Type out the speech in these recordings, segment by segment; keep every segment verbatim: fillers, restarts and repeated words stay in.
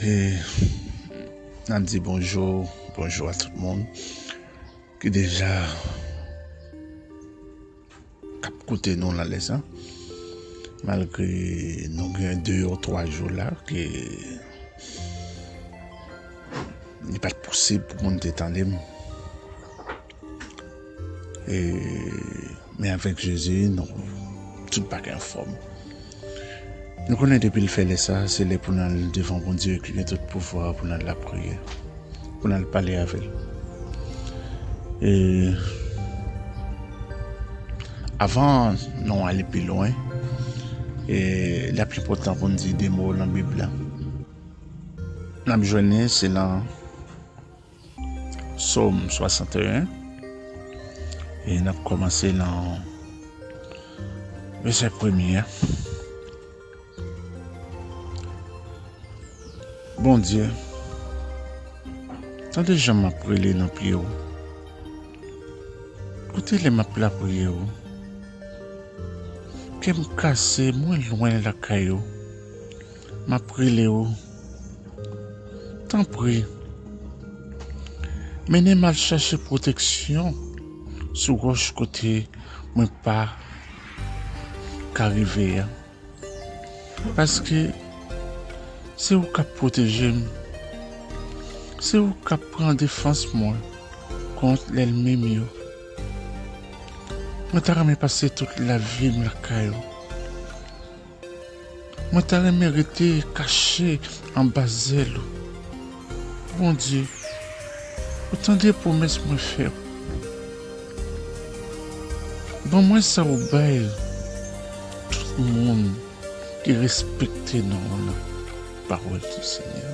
E n ap di bonjou, bonjou a tout moun ki deja k ap koute nou nan lè sa. Malgre nou gen de ou twa jou la ke li pa t posib pou moun te tande m. E, men avèk Jezi, nou, tout bagay anfòm. Nou konnen depi l fè lè sa, se lè pou n al devan Bondye ki gen tout pouvwa pou n al lapriyè, pou n al pale avè l. E avan nou ale pi lwen, e l ap enpòtan pou n di de mo nan Bib la. N ap jwenn li, se nan Sòm swasanteyen. E n ap kòmanse nan vèsè premye a. Bondye, tande jan m ap rele nan pye w. Koute lè m ap lapriyè w. Kè m kase, mwen lwen lakay ou. M ap rele w. Tanpri, mennen m al chache pwoteksyon sou wòch kote mwen pa ka rive a. Paske se ou k ap pwoteje m. Se ou k ap pran defans mwen kont lènmi m yo. Mwen ta renmen pase tout lavi m lakay ou. Mwen ta renmen rete kache anba zèl ou. Bondye, ou tande pwomès mwen fè w. Ban mwen sa ou bay tout moun ki respekte non w nan. Pawòl di Senyè.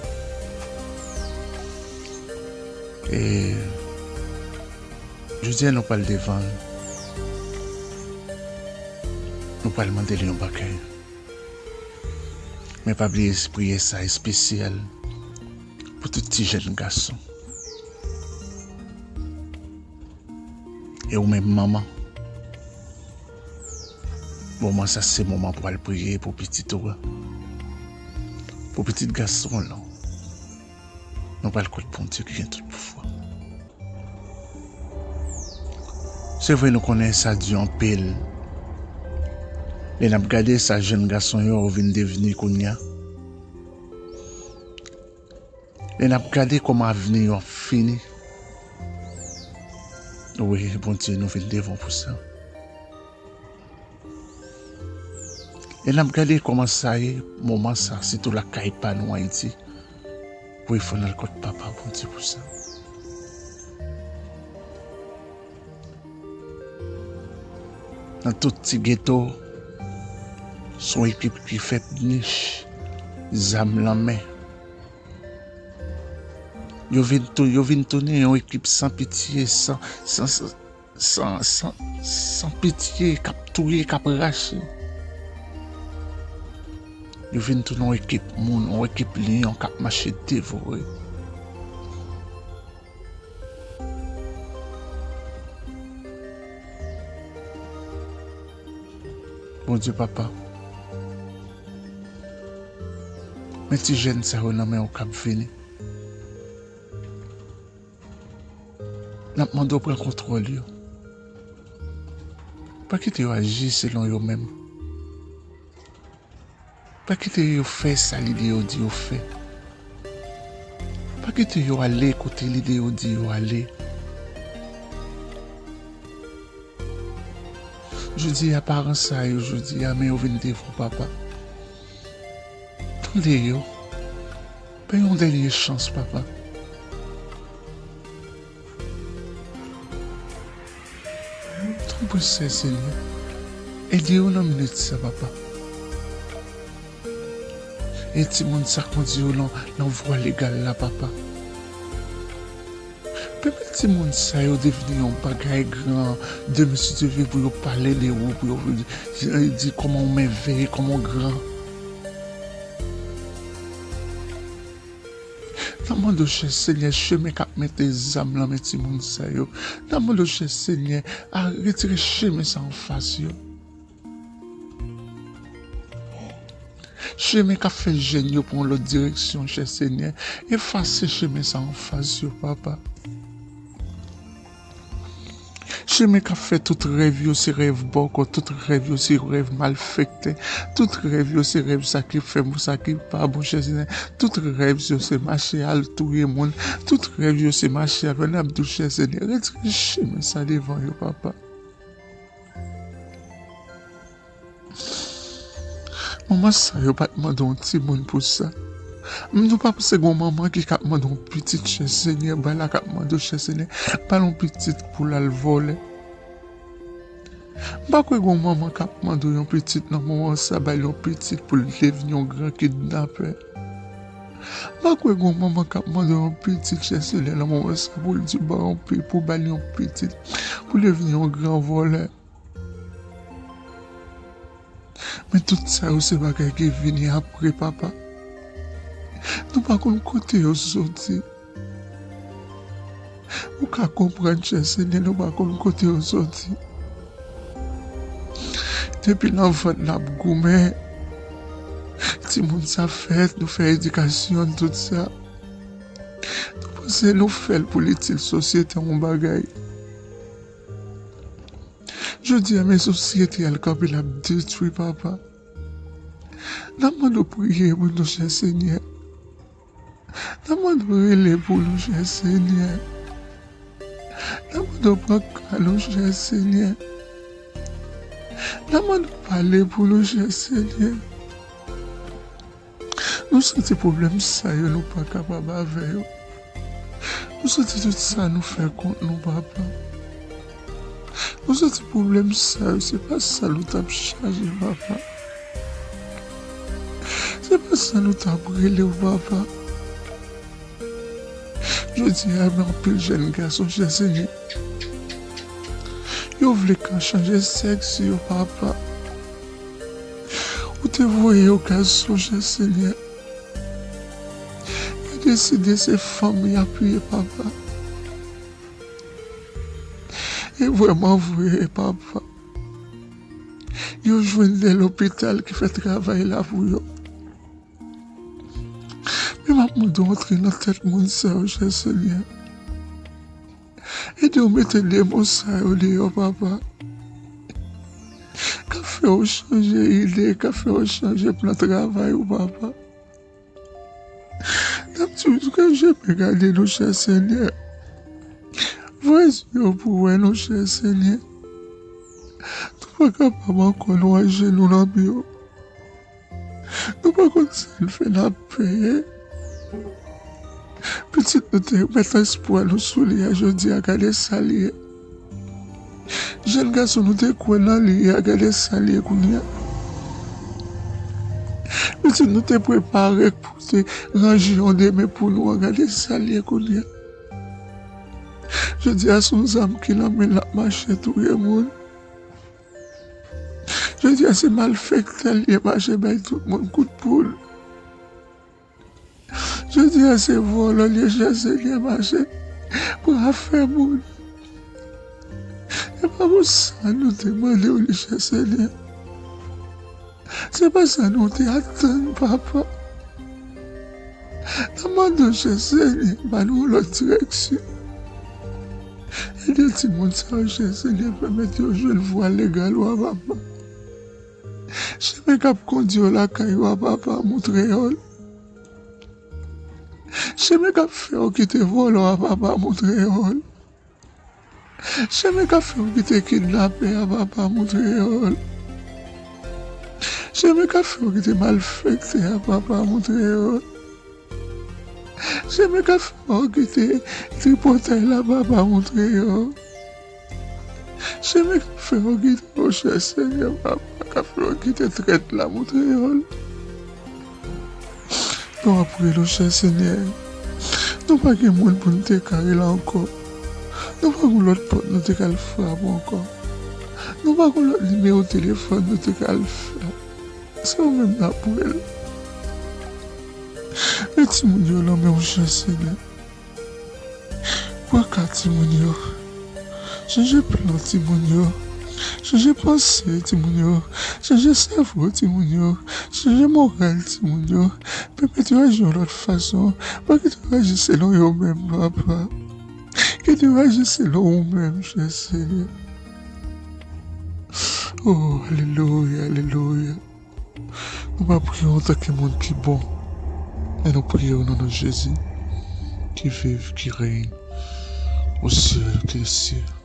E jodi a nou pral devan l. Nou pral mande l yon bagay. Men pa bliye priyè sa espesyal pou tout ti jèn gason. E ou menm manman, moman sa se moman pou al priye pou pitit ou a. Pou pitit gason w lan. Nou pral kot Bondye ki gen tout pouvwa. Se vre, nou konnen sa di anpil. Lè n ap gade sa jèn gason yo vin devni kounye a, lè n ap gade kòman avni yo ap fini, wi, Bondye, nou vin devan w pou sa. E n ap gade kòman sa ye, moman sa, sitou lakay pa nou Ayiti, pou y fè n al kot Papa Bondye pou sa. Nan tout ti geto, s on ekip ki fèt nich, zam nan men. Yo vin tou, yo vin tounen yon ekip san pitye, san, san, san, san, san, san pitye, k ap touye, k ap rache. Yo vin tounen yon ekip moun, yon ekip lyon k ap mache devore. Bondye Papa, men ti jèn sa yo nan men w k ap vini. N ap mande w pran kontwòl yo. Pa kite yo aji selon yo menm. Pa kite yo fè sa lide yo di yo fè. Pa kite yo ale kote lide yo di yo ale. Jodi a, paran sa yo, jodi a, men yo vin devan w, Papa. Tande yo. Bay yon dènye chans, Papa. Tanpri, Senyè, ede yo nan minit sa, Papa. E timoun sa kondi yo nan, nan vwa legal la, Papa. Pèmèt timoun sa yo devni yon bagay gran. Demen, si Dye vle, pou yo pale de ou, pou yo di, di kòman w mèvèye, kòman w gran. N ap mande w, chè Senyè, chemen k ap mete zam nan men timoun sa yo. N ap mande w, chè Senyè, a retire chemen sa anfas yo. Chemen k ap fè jèn yo pran yon lòt direksyon, chè Senyè, efase chemen sa anfas yo, papa. Chemen k ap fè tout rèv yo se rèv bòkò, tout rèv yo se rèv malfektè, tout rèv yo se rèv sa ki fè bon, sa ki pa bon, chè Senyè. Tout rèv yo se mache al touye moun, tout rèv yo se mache al vè n ap dou, chè Senyè. Retire chemen sa devan yo, papa. Manman sa yo pa t mande yon timoun pou sa. M di w pa panse gen yon manman ki k ap mande yon pitit, chè Senyè, bay la k ap mande w, chè Senyè, ba l yon pitit pou l al vòlè. M pa kwè gen yon manman k ap mande w yon pitit nan moman sa, bay l yon pitit pou l devni yon gran kidnapè. M pa kwè gen yon manman k ap mande w yon pitit, chè Senyè, nan moman sa pou l di w ba yon pi-, pou bay l yon pitit pou l devni yon gran vòlè. Men tout sa yo se bagay ki vini apre, papa. Nou pa konn kote yo soti. Ou ka konprann, chè Senyè, nou pa konn kote yo soti. Depi nan vant n ap goumen, timoun sa fèt, nou fè edikasyon n, tout sa. Nou panse nou fè l pou l itil sosyete a yon bagay. Jodi a, men sosyete a l kanpe l ap detwi, papa. N ap mande w priye pou nou, chè Senyè. N ap mande w rele pou nou, chè Senyè. N ap mande w pran ka nou, chè Senyè. N ap mande w pale pou nou, chè Senyè. Nou santi pwoblèm sa yo, nou pa kapab avè yo. Nou santi tout sa nou fè kont nou, papa. Nou santi pwoblèm sa yo, se pa sa nou t ap chache, papa. Se pa sa nou t ap rele w, papa. Jodi a, men anpil jèn gason, chè Senyè, yo vle ka chanje sèks yo, papa. Ou te voye yo gason, chè Senyè. Yo deside se fanm y ap ye, papa. E vrèman vre, papa. Yo jwenn de lopital ki fè travay la pou yo. Men m ap mande w antre nan tèt moun sa yo, chè Senyè. Ede yo mete demon sa yo deyò, papa. Ka fè yo chanje ide, ka fè yo chanje plan travay ou, papa. N ap di w tou ka jemè gade nou, chè Senyè. Voye zye w pou wè nou, chè Senyè. Nou pa kapab ankò, nou ajenou nan pye w. Nou pa konn sa n fè n ap peye. Pitit nou te met espwa nou sou li a, jodi a gade sa l ye. Jèn gason nou te kwè nan li a, gade sa l ye kounye a. Pitit nou te prepare pou te ranje yon demen pou nou an, gade sa l ye kounye a. Jodi a se yon zam ki nan men l ap mache touye moun. Jodi a se malfektè l ye mache bay tout moun kout poud. Jodi a se vòlò l ye, chè Senyè, mache pran afè moun. E pa pou sa nou te mande w li, chè Senyè. Se pa sa nou te atann, papa. N ap mande w, chè Senyè, ba nou yon lòt direksyon. Ede timoun sa yo, chè Senyè, pèmèt yo jwenn vwa legal ou a, papa. Chemen k ap kondi yo lakay ou a, papa, montre yo l. Chemen k ap fè yo kite vòlò a, papa, montre yo l. Chemen k ap fè yo kite kidnapè a, papa, montre yo l. Chemen k ap fè yo kite malfektè a, papa, montre yo l. Chemen k ap fè yo kite tripotay la, papa, montre yo l. Chemen k ap fè yo kite, o chè Senyè, papa, k ap fè yo kite trèt la, montre yo l. Nou ap rele w, chè Senyè. Nou pa gen moun pou n te ka rele ankò. Nou pa gen lòt pòt nou te ka al frape ankò. Nou pa gen lòt nimewo telefòn nou te ka al fè. Se ou menm n ap rele. Men timoun yo nan men w, chè Senyè. Pran ka timoun yo. Chanje plan timoun yo. Chanje panse timoun yo. Chanje sèvo timoun yo. Chanje moral timoun yo. Pèmèt yo aji yon lòt fason. Pa kite yo aji selon yo menm, papa. Kite yo aji selon ou menm, chè Senyè. Oh, alelouya, alelouya. Nou pa priye w antanke moun ki bon, men nou priye w nan non Jezi, ki viv, ki rèy, o syèl, ki syèl.